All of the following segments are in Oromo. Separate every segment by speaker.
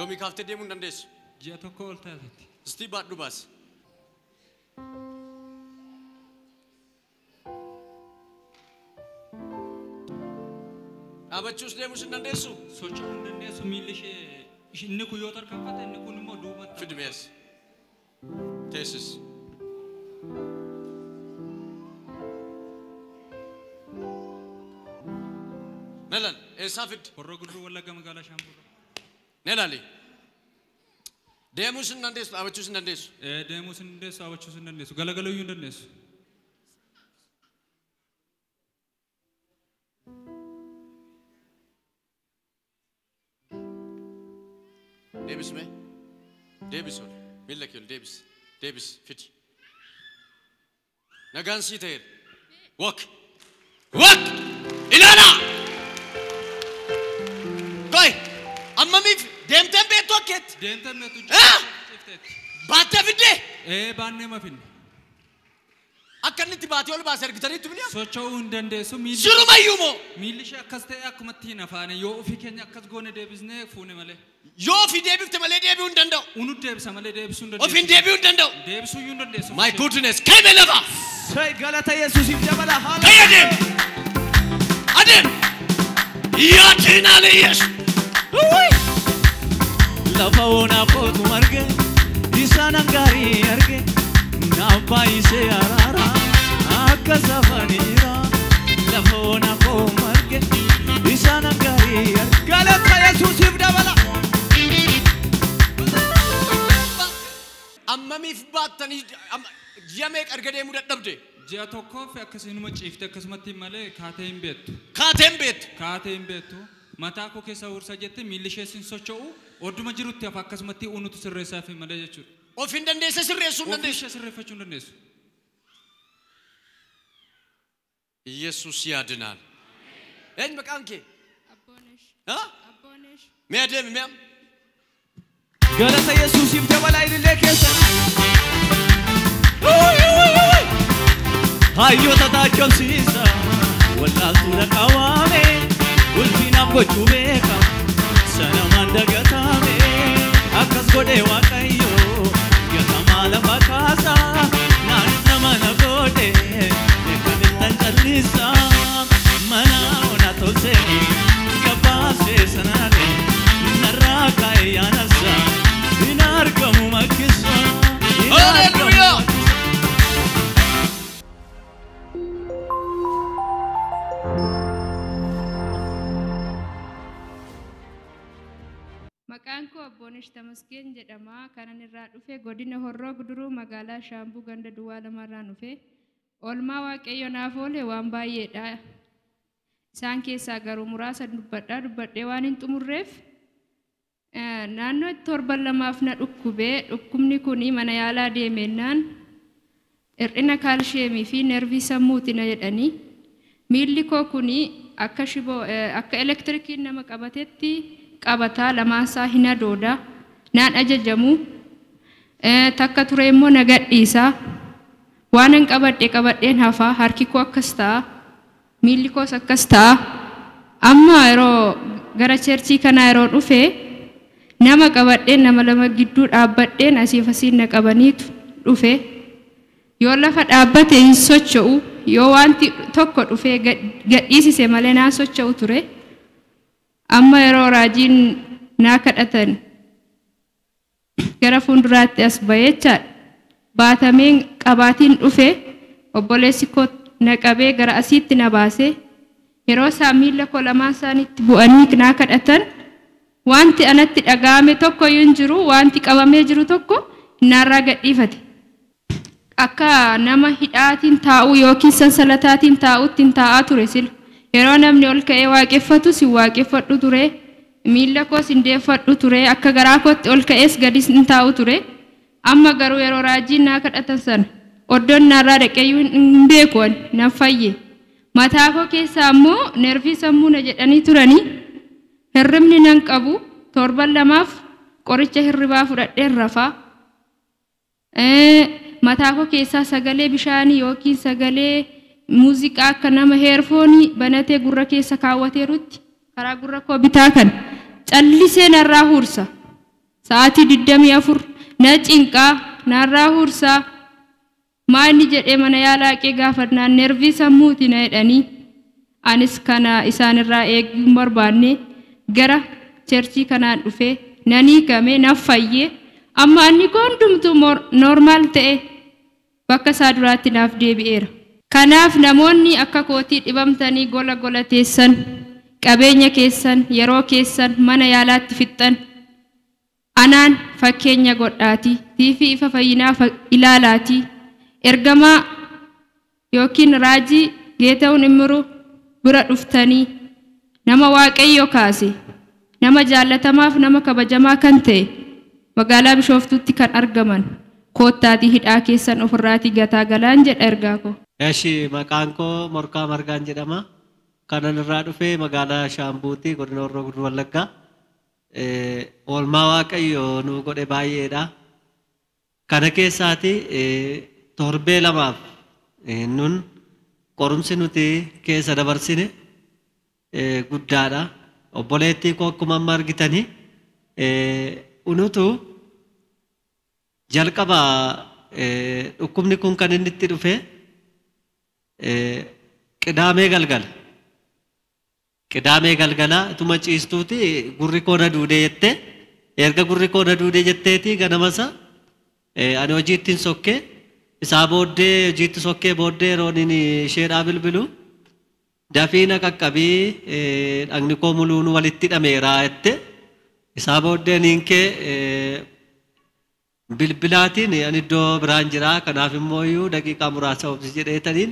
Speaker 1: Yoomii kaaftee deemuu hin dandeessu?
Speaker 2: Ji'a tokko ol taatetti.
Speaker 1: Istii baadhu baasi. Dhaabachuus deemuus hin dandeessu?
Speaker 2: Socho'uu hin dandeessu miilli ishee inni kun yoo tarkaanfate inni kun immoo duubatti.
Speaker 1: Fidi mees. Teessis. Nelan eessaa fidde?
Speaker 2: Horroo Guduruu Wallagga magaalaa Shaamburraa.
Speaker 1: Nelali. Deemuus hin dandeessu, dhaabachuus hin dandeessu.
Speaker 2: Deemuus hin dandeessu, dhaabachuus hin dandeessu, galagaluu iyyuu hin dandeessu.
Speaker 1: Deebis mee? Deebis ol. Miilla kee ol deebis. Deebis fidi. Nagaan sii ta'eera. Walk. Walk! Ilaalaa! Koi! Ammamiif deemteen beektu akkeetti?
Speaker 2: Deemtee beektu
Speaker 1: Ah!
Speaker 2: cifteetti.
Speaker 1: Baattee fiddee?
Speaker 2: Baannee ma finne.
Speaker 1: Akka inni itti baatee ol baase argitaniittu mini?
Speaker 2: Socho'uu hin dandeessu miilli.
Speaker 1: Sirumayyuu moo?
Speaker 2: Miilli ishee akkas ta'e akkumatti hin afaane yoo ofii keenya akkas goone deebisnee fuune malee.
Speaker 1: Yoo ofii deebifte malee deebi'uu hin danda'u.
Speaker 2: Unu deebisa malee deebisuu hin dandeessu.
Speaker 1: Ofiin deebi'uu hin danda'u.
Speaker 2: Deebisuu iyyuu hin dandeessu.
Speaker 1: My goodness, ka'ime lafa!
Speaker 3: Say galata Yesuusiif dabala.
Speaker 1: Ka'e adeem! Adeem! Yaadinaale Yesuus!
Speaker 3: Lafa onaa kootu marge isaan hangaarii arge naaf baay'isee araara akka safaniira. Lafa onaa koo marge isaan hangaarii arge. Galata Yesuusiif dabala.
Speaker 1: Ammamiif baattanii ji'a meeqa erga deemuu dadhabde?
Speaker 2: Ji'a tokkoof akkasuma ciifte akkasumatti malee kaatee hin beektu.
Speaker 1: Kaatee hin beektu.
Speaker 2: Kaatee hin beektu. Mataa koo keessa huursa jette miilli ishees hin socho'u. Odduma jirutti hafa akkasumatti unutu sirreessaaf malee jechuudha.
Speaker 1: Of hin dandeesse sirreessuu hin
Speaker 2: Ofii
Speaker 1: dandeessu.
Speaker 2: ishee sirreeffachuu hin dandeessu.
Speaker 1: Yesuus yaadinaal. Eenyu maqaan kee?
Speaker 4: Abboonesh.
Speaker 1: Ha?
Speaker 4: Abboonesh.
Speaker 1: Mee adeemi mee amma?
Speaker 3: Galata Yesuusiif dabala ilillee keessa. Hayyoota taajjabsiisa wallaaltuu dhaqawaame ulfinaaf gochuu beeka sanamaan dagatame akkas godhee Waaqayyo gatamaa lafa kaasa naanis nama na godhe beekamittan callisa mana ona tolchee gabaasee sanaane narraa kaa'e yaanasa hin argamu makkisa. Hin argamu
Speaker 1: Hallelujah!
Speaker 3: makkisa.
Speaker 4: Maqaan koo Abboonesh Tamasgeen jedhama. Kanan irraa dhufe godina Horroo Guduruu magaalaa Shaambuu ganda Duwwaa lamarraa dhufe. Oolmaa Waaqayyo naaf oole waan baay'eedha. Isaan keessaa garuu muraasa dubbadhaa dubbadhee waan hin xumurreef naannoo torban lamaaf na dhukkubee dhukkubni kun mana yaalaa deemennaan hir'ina kaalsheemii fi nervii sammuuti na jedhanii miilli koo kun akka shiboo akka elektirikiin nama qabatetti qabataa lamaansaa hin adooda naan ajajamu takka ture immoo na gadhiisa waan hin qabadhe qabadheen hafaa harki koo akkas ta'a miilli koos akkas ta'a amma yeroo gara cheerchii kanaa yeroo dhufe nama qabadheen nama lama gidduu dhaabbadheen asiif asiin na qabaniitu dhufe yoo lafa dhaabbate hin socho'u yoo wanti tokko dhufee gadhiisise malee naan socho'u ture amma yeroo raajiin naa kadhatan gara fuulduraatti as ba'ee jechaadha. Baatameen qabaatiin dhufe obboleessi koo na qabee gara asiitti na baase yeroo isaan miilla koo lamaan isaaniitti bu'anii naa kadhatan wanti anatti dhaga'ame tokko iyyuu hin jiru wanti qabamee jiru tokko naarraa gadhiifate. Akka nama hidhaatiin taa'u yookiin sansalataatiin taa'utti hin taa'aa ture sila. Yeroo namni ol ka'ee waaqeffatus hin waaqeffadhu ture. Miilla koos hin deeffadhu ture. Akka garaa kootti ol ka'ees gadis hin taa'u ture. Amma garuu yeroo raajiin naa kadhatan sana oddoon naarraa dhaqeeyyuu hin beeku ani nan fayye. Mataa koo keessaa immoo nervii sammuu na jedhanii turanii hirribni nan qabu torban lamaaf qoricha hirribaa fudhadheen rafaa. Mataa koo keessaa sagalee bishaanii yookiin sagalee muuziqaa akka nama heerfoonii banatee gurra keessa kaawwateerutti karaa gurra koo bitaa kan callisee narraa huursa. Sa'aatii 24 na cinqaa narraa hursaa maanni jedhee mana yaalaa qee gaafannaan nervii sammuuti na jedhanii anis kana isaanirraa eeguu hin barbaanne gara cherchii kanaan dhufee nan hiikame nan fayyee amma anni koo hundumtuu normaal ta'e bakka isaa duraatti naaf deebi'eera. Kanaaf namoonni akka kootii dhibamtanii gola gola teessan qabeenya keessan yeroo keessan mana yaalaatti fixxan anaan fakkeenya godhaatii tiifii ifa fayyinaa ilaalaatii ergamaa yookiin raajii Geeta'uun Immiruu bira dhuftanii nama Waaqayyo kaase nama jaallatamaaf nama kabajamaa kan ta'e magaalaa Bishooftuutti kan argaman koottaatii hidhaa keessan ofirraatii gataa galaan jedha ergaa koo.
Speaker 5: Eshi maqaan koo Morkaa Margaan jedhama. Kanan irraa dhufee magaalaa Shaambuutii godina Horroo Guduruu Wallaggaa. Oolmaa Waaqayyo nu godhe baay'eedha. Kana keessaati torbee lamaaf nun qorumsi nuti keessa dabarsine guddaadha. Obboleettii koo akkuma amma argitanii unutu jalqaba dhukkubni kun kan inni itti dhufe qidaamee galgala. Qidaamee galgala ituma ciistuuti gurri koo na duudee jettee erga gurri koo na duudee jetteeti ganamasa ani hojiitti hin sokkee isaa booddee hojiitti sokkee booddee yeroon inni isheedhaa bilbilu dafii na qaqqabii dhagni koo muluun walitti hidhameera jette isaa booddee niin kee bilbilaatiin ani iddoo biraan jira kanaaf immoo iyyuu daqiiqaa muraasa obsi jedheetaniin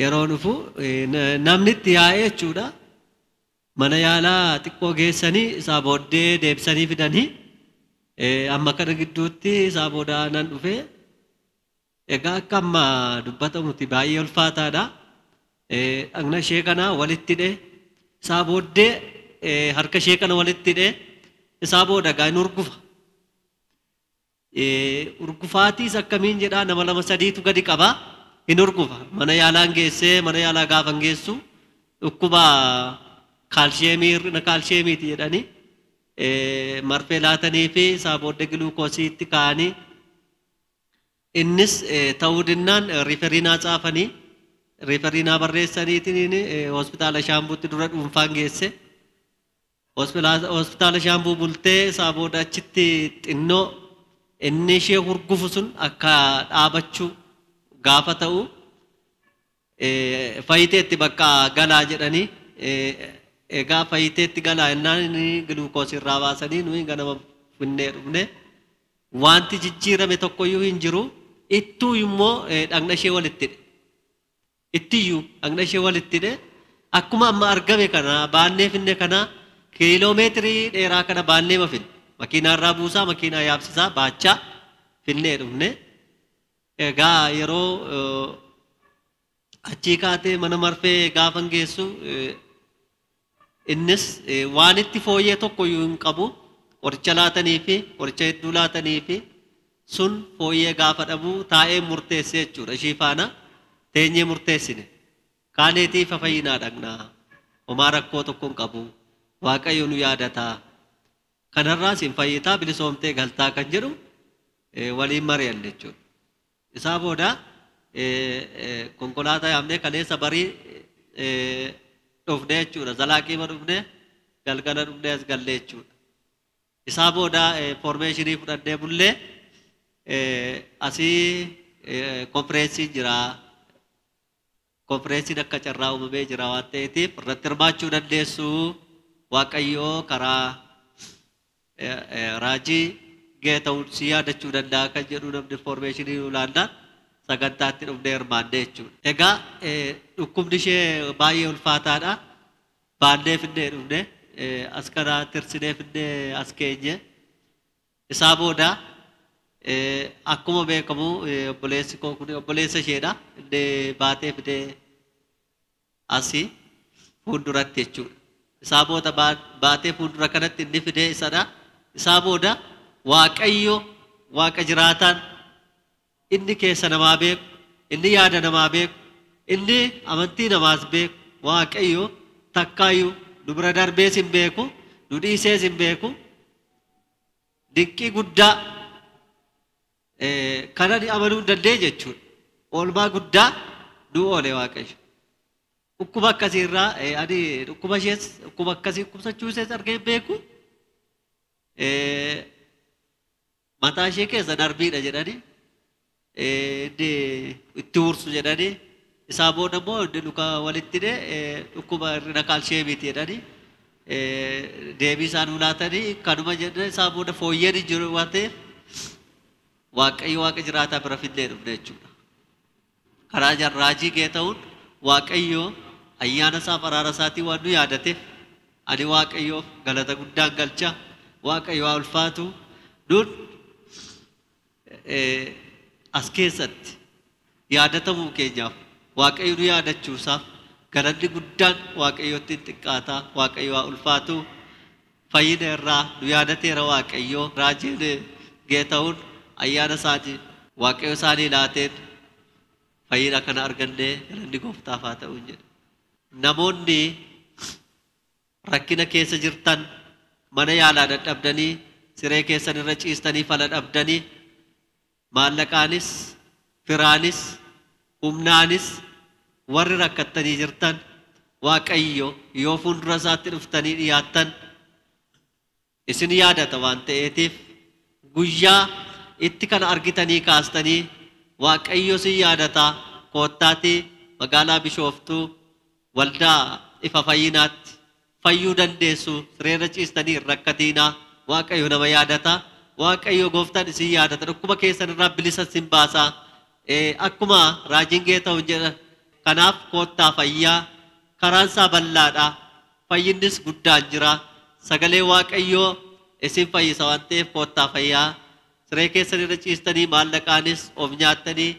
Speaker 5: yeroo dhufu namni itti yaa'ee jechuudha. Mana yaalaa xiqqoo geessanii isaa booddee deebisanii fidanii amma kana gidduutti isaa booda nan dhufe. Egaa akka amma dubbatamutti baay'ee ulfaataadha. Dhagna ishee kana walitti hidhee isaa booddee harka ishee kana walitti hidhee isaa booda egaa hin urgufa. Urgufaatiis akkamiin jedhaa nama lama sadiitu gadi qaba hin urgufa. Mana yaalaan geessee mana yaalaa gaafan geessu dhukkuba kaalsheemii hir'ina kaalsheemiiti jedhanii marfee laatanii fi isaa booddee giluukoosiitti kaa'anii innis ta'uu dinnaan riiferiinaa caafanii riiferiinaa barreessaniitiin hospitaala Shaambuutti dura dhuunfaan geesse. Hospitaala Shaambuu bultee isaa booda achitti xinnoo inni ishee hurgufu sun akka dhaabachuu gaafa ta'u fayyiteetti bakka galaa jedhanii egaa fayyiteetti galaa jennaan inni giluukoosii irraa baasanii nuyi ganama finnee dhufne wanti jijjiirame tokkoyyuu hin jiru. Ittuu immoo dhagna ishee walitti hidhe. Ittiyyuu dhagna ishee walitti hidhe akkuma amma argame kana baannee finne kana kiiloomeetirii dheeraa kana baannee ma finne. Makiinaa irraa buusaa makiinaa yaabsisaa baachaa finnee dhufne. Egaa yeroo achii kaatee mana marfee gaafan geessu innis waan itti fooyyee tokkoyyuu hin qabu. Qoricha laatanii fi qoricha hedduu laatanii fi sun fooyyee gaafa dhabuu taa'ee murteesse jechuudha. Ishii faana teenyee murteessine. Kaaneetii ifa fayyinaa dhaqnaa. Homaa rakkoo tokko hin qabu. Waaqayyo nu yaadataa. Kanarraas hin fayyitaa bilisoomtee galtaa kan jedhu waliin mari'anne jechuudha. Isaa booda konkolaataa yaamnee kaleessa barii dhufne jechuudha. Zalaaqiima dhufne galgala dhufne as galle jechuudha. Isaa booda foormeeshinii fudhannee bullee asii konfirensiin jira. Konfirensiin akka carraa uumamee jira waan ta'eetiif irratti hirmaachuu dandeessu. Waaqayyoo karaa raajii Geeta'uun si yaadachuu danda'a kan jedhu namni foormeeshinii ulaannaan sagantaatti dhufnee hirmaanne jechuudha. Egaa dhukkubni ishee baay'ee ulfaataadha. Baannee finnee dhufne as kana tirsinee finnee as keenye. Isaa booda akkuma beekamu obboleessi koo kun obboleessa isheedha. Inni baatee fidee asii fuulduratti jechuudha. Isaa booda baatee fuuldura kanatti inni fidee isadha. Isaa booda Waaqayyo Waaqa jiraataan inni keessa namaa beeku, inni yaada namaa beeku, inni amantii namaas beeku, Waaqayyo takkaayyuu nu bira darbees hin beeku, nu dhiisees hin beeku. Dinqii guddaa kana ni amanuu hin dandeenye jechuudha. Oolmaa guddaa nu oole Waaqayyo. Dhukkuba akkasiirraa ani dhukkuba ishees dhukkuba akkasii dhukkubsachuu ishees argee hin beeku. Mataa ishee keessa narbiidha jedhanii inni itti ursu jedhanii isaa booda immoo inni luka walitti hidhee dhukkuba hir'ina kaalsheemiiti jedhanii deebii isaan ulaatanii kanuma jedhanii isaa booda fooyyeen hin jiru waan ta'eef Waaqayyo Waaqa jiraataa bira fidnee dhufne jechuudha. Karaa raajii kee ta'uun Waaqayyo ayyaana isaaf araara isaatii waan nu yaadateef ani Waaqayyoof galata guddaan galcha. Waaqayyo haa ulfaatu. Nun as keessatti yaadatamuu keenyaaf Waaqayyo nu yaadachuusaaf galanni guddaan Waaqayyotti hin xiqqaataa. Waaqayyo haa ulfaatu. Fayyina irraa nu yaadateera Waaqayyo. Raajiin Geeta'uun ayyaana isaatii Waaqayyo isaanii laateen fayyina kana argannee galanni gooftaaf haa ta'u jedha. Namoonni rakkina keessa jirtan mana yaalaa dadhabdanii siree keessan irra ciistanii fala dhabdanii maallaqaanis firaanis humnaanis warri rakkattanii jirtan Waaqayyo yoo fuuldura isaatti dhuftanii dhiyaattan isin yaadata waan ta'eetiif guyyaa itti kana argitanii kaastanii Waaqayyo si yaadata koottaatii magaalaa Bishooftuu waldaa ifa fayyinaatti fayyuu dandeessu sireerra ciistanii hin rakkatiinaa. Waaqayyo nama yaadata. Waaqayyo gooftaan isin yaadata. Dhukkuba keessan irraa bilisa isin baasaa. Akkuma raajiin Geeta'uun jedha. Kanaaf koottaa fayyaa karaan isaa bal'aadha. Fayyinnis guddaan jira. Sagalee Waaqayyoo isin fayyisa waan ta'eef koottaa fayyaa. Siree keessan irra ciistanii maallaqaanis of nyaattanii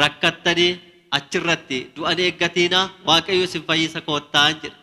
Speaker 5: rakkattanii achirratti du'an eeggatiinaa. Waaqayyo isin fayyisa koottaan jedha.